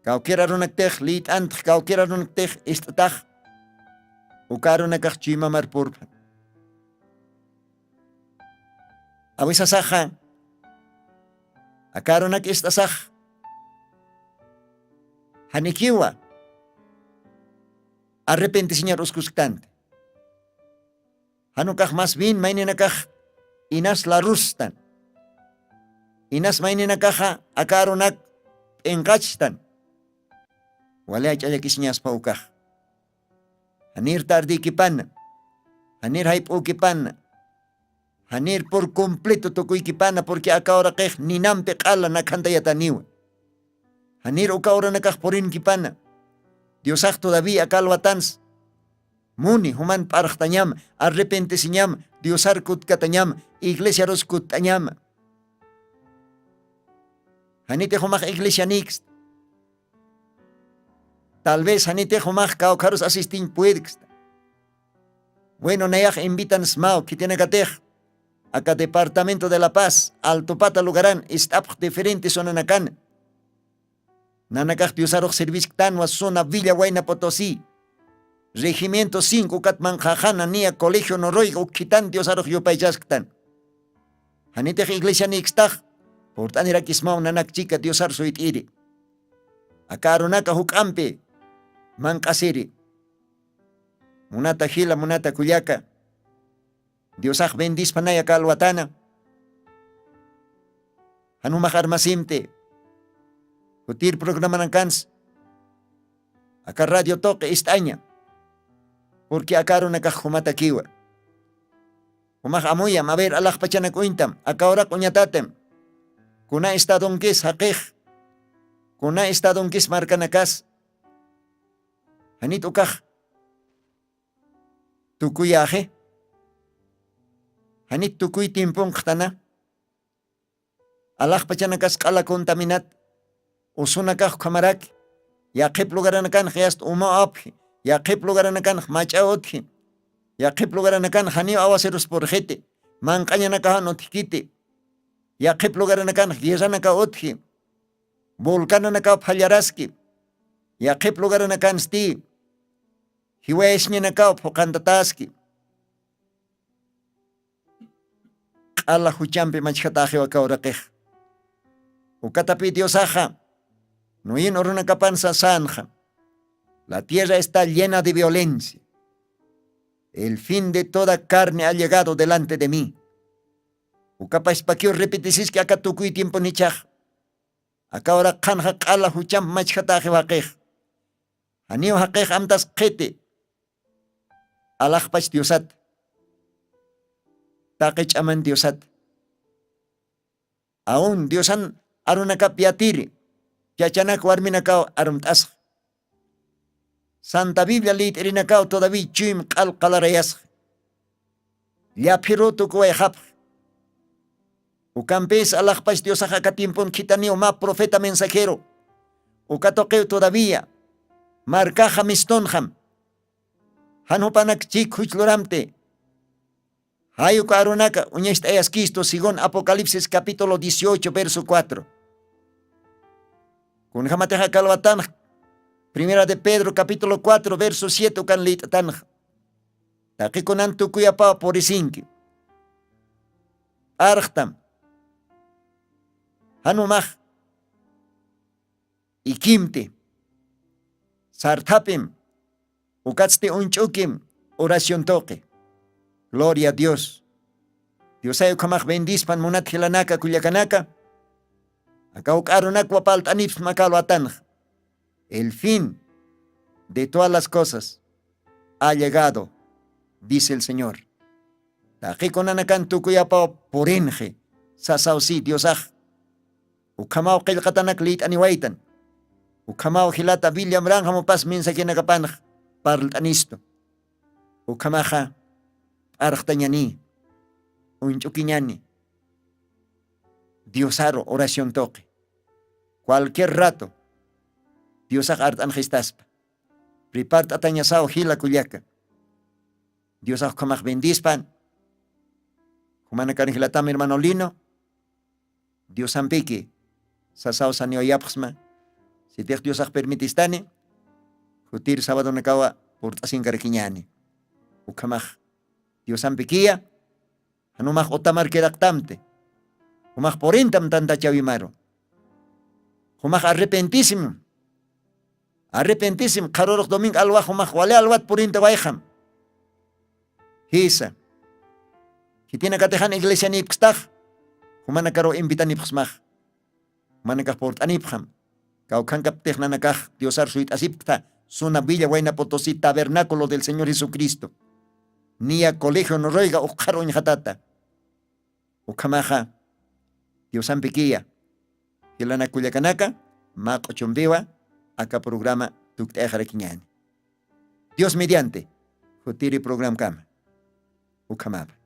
kawkir arunaktix liyt'antx kawkir arunaktix ist'tax. Uka arunakax chuymamar purphan. Awisasaxa aka arunak ist'asax janikiwa arrepentisiñar uskusktanti. Janukax mas bien mayninakax inas larustan. Inas mayninakaxa aka arunak p'inqachtan. Wali ach'allakisiñaspa ukax. Janir tardïkipana. Janir jayp'ükipana. Janir pur completo tukuykipana purqui aka uraqix ninampi q'ala nakhantayataniwa. Janir uka uranakax purinkipana. Diosax todavía aka alwatansa muni juman p'arxtañam, arrepentisiñam, diosar kutkatañam, iglesiarus kuttañama. Janitix jumax iglesianiksta. Tal vez janitix jumax kawkharus asistiñ puedksta. Bueno nayax invitan smaw khitinakatix aka departamento de la paz altupata lugaran ist'apx diferentes unanakan. Nanakax diosarux servisktanwa suna villa wayna potosi. Regimiento cinco ukat manqhaxana niya colegio noruega ukkhitan diosarux yupaychasktan. Janitix iglesianikstax purt'anirakismaw nanak chika diosar suyt'iri. Aka arunaka juk'ampi manq'asiri. Munata jila munata kullaka. Diosax bendispanay aka alwatana. Jan jumax armasimti jutir programanakans aka radio tuqi ist'aña. Purqui aka arunakax jumatakiwa. Jumax amuyam aver alaxpachanak uñtam aka uraq uñatatim. Kuna estadonkis jaqix? Kuna estadonkis markanakas? Janit ukax tukuyaxi? Janit tukuy tiemponqtana? Alaxpachanakas q'ala contaminat usunakax ukhamaraki. Yaqhip lugaranakanx yasta umaw apxi. Yaqhip lugaranakanx mach'a utji. Yaqhip lugaranakanx janiw awasirus purxiti. Manq'añanakaxan utjkiti. Yaqhip lugaranakanx guerranakaw utji. Volcananakaw phallaraski. Yaqhip lugaranakansti jiwayasiñanakaw phuqantataski. Q'ala juchampi machjataxiw aka uraqix. Ukatapï diosaxa nuyin urunakapan sasänxa. La tierra está llena de violencia. El fin de toda carne ha llegado delante de mí. Ukapaspakiw repetisiski aka tukuy tiemponichax. Aka uraq qhanxa q'ala juchamp machjataxi waqix. Janiw jaqix amtas qhiti alaxpach diosat. Taqi ch'aman diosat. Aun diosan arunakap yatiri chachanak warminakaw arumt'asxa. Santa biblia liyt'irinakaw todaví chuymi q'al qalarayasxa. Llaphiruw tukuwayxapxa. Ukampis alaxpach diosax aka tiempon khithaniw mä profeta mensajero. Uka tuqiw todavía markaxa mistunxam. Jan jupanak chik juch luramti. Jay uka arunaka uñacht'ayaskistu según apocalipsis capítulo dieciocho verso cuatro. Kunjämatix aka alwatanx primera de pedro capítulo cuatro verso siete ukan liyt'atanxa. Taqikunan tukuyapaw purisinki. P'arxtam. Jan jumax ikimti. Sarthapim. Ukatsti uñch'ukim. Oración tuqi. Gloria a dios. Diosay ukhamax bendispan munat jilanaka kullakanaka. Aka uk'arunakwa palt'anipsma aka alwatanxa. El fin de todas las cosas ha llegado, dice el señor. Taqikunanakan tukuyapaw purinxi. Sasaw si diosax ukhamaw qillqatanak liyt'aniwaytan. Ukhamaw jilata william ranxamupas mensajenakapanx parlt'anistu. Ukhamaxa p'arxtañani, uñch'ukiñani diosaru oración tuqi. Cualquier rato diosax art'anxistaspa. Pripart'atañasaw jila kullaka. Diosax ukhamax bendispan. Jumanakan jilatam hermano lino, diosampiki sasaw saniwayapxsma. Sitix diosax permitistani jutir sabadonakawa purt'asinkarakiñani. Ukhamax diosampikiya. Janumax utamarkiraqtamti. Jumax purintam tantachawimaru. Jumax arrepentisim. Arrepentisim qharurux domingo alwax jumax wali alwat purinta wayxam. Jisa, khitinakatixan iglesianipkstax jumanakaruw invitanipxsmax. Jumanakax purt'anipxam. Kawkhankaptix nanakax diosar suyt'asipkta. Suna villa waynaputusi tabernáculo del señor jesucristo, niya colegio noruega ukxar uñxatata. Ukhamaxa diosampikiya jilanakullakanaka, mä q'uchumpiwa aka programa tukt'ayxarakiñani. Dios mediante jutiri programkama. Ukhamapa.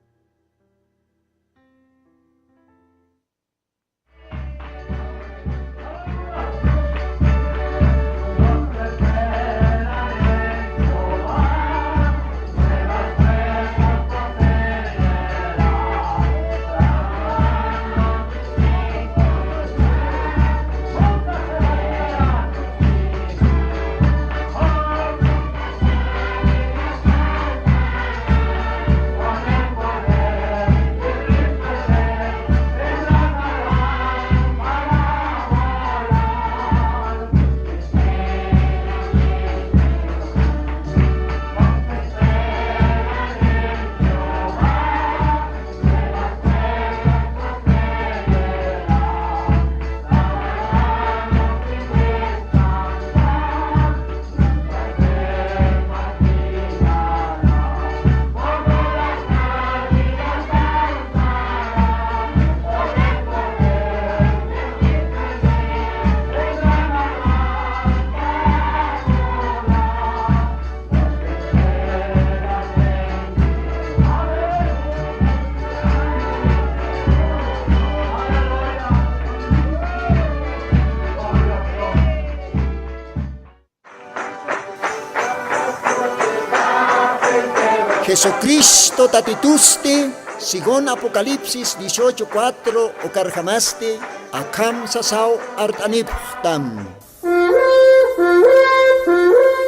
Jesucristo tatitusti según apocalipsis dieciocho cuatro ukarjamasti akham sasaw art'anipxtam.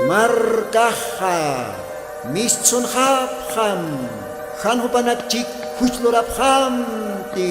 Markaxa mistsunxapxam, jan jupanakchik juchlurapxamti.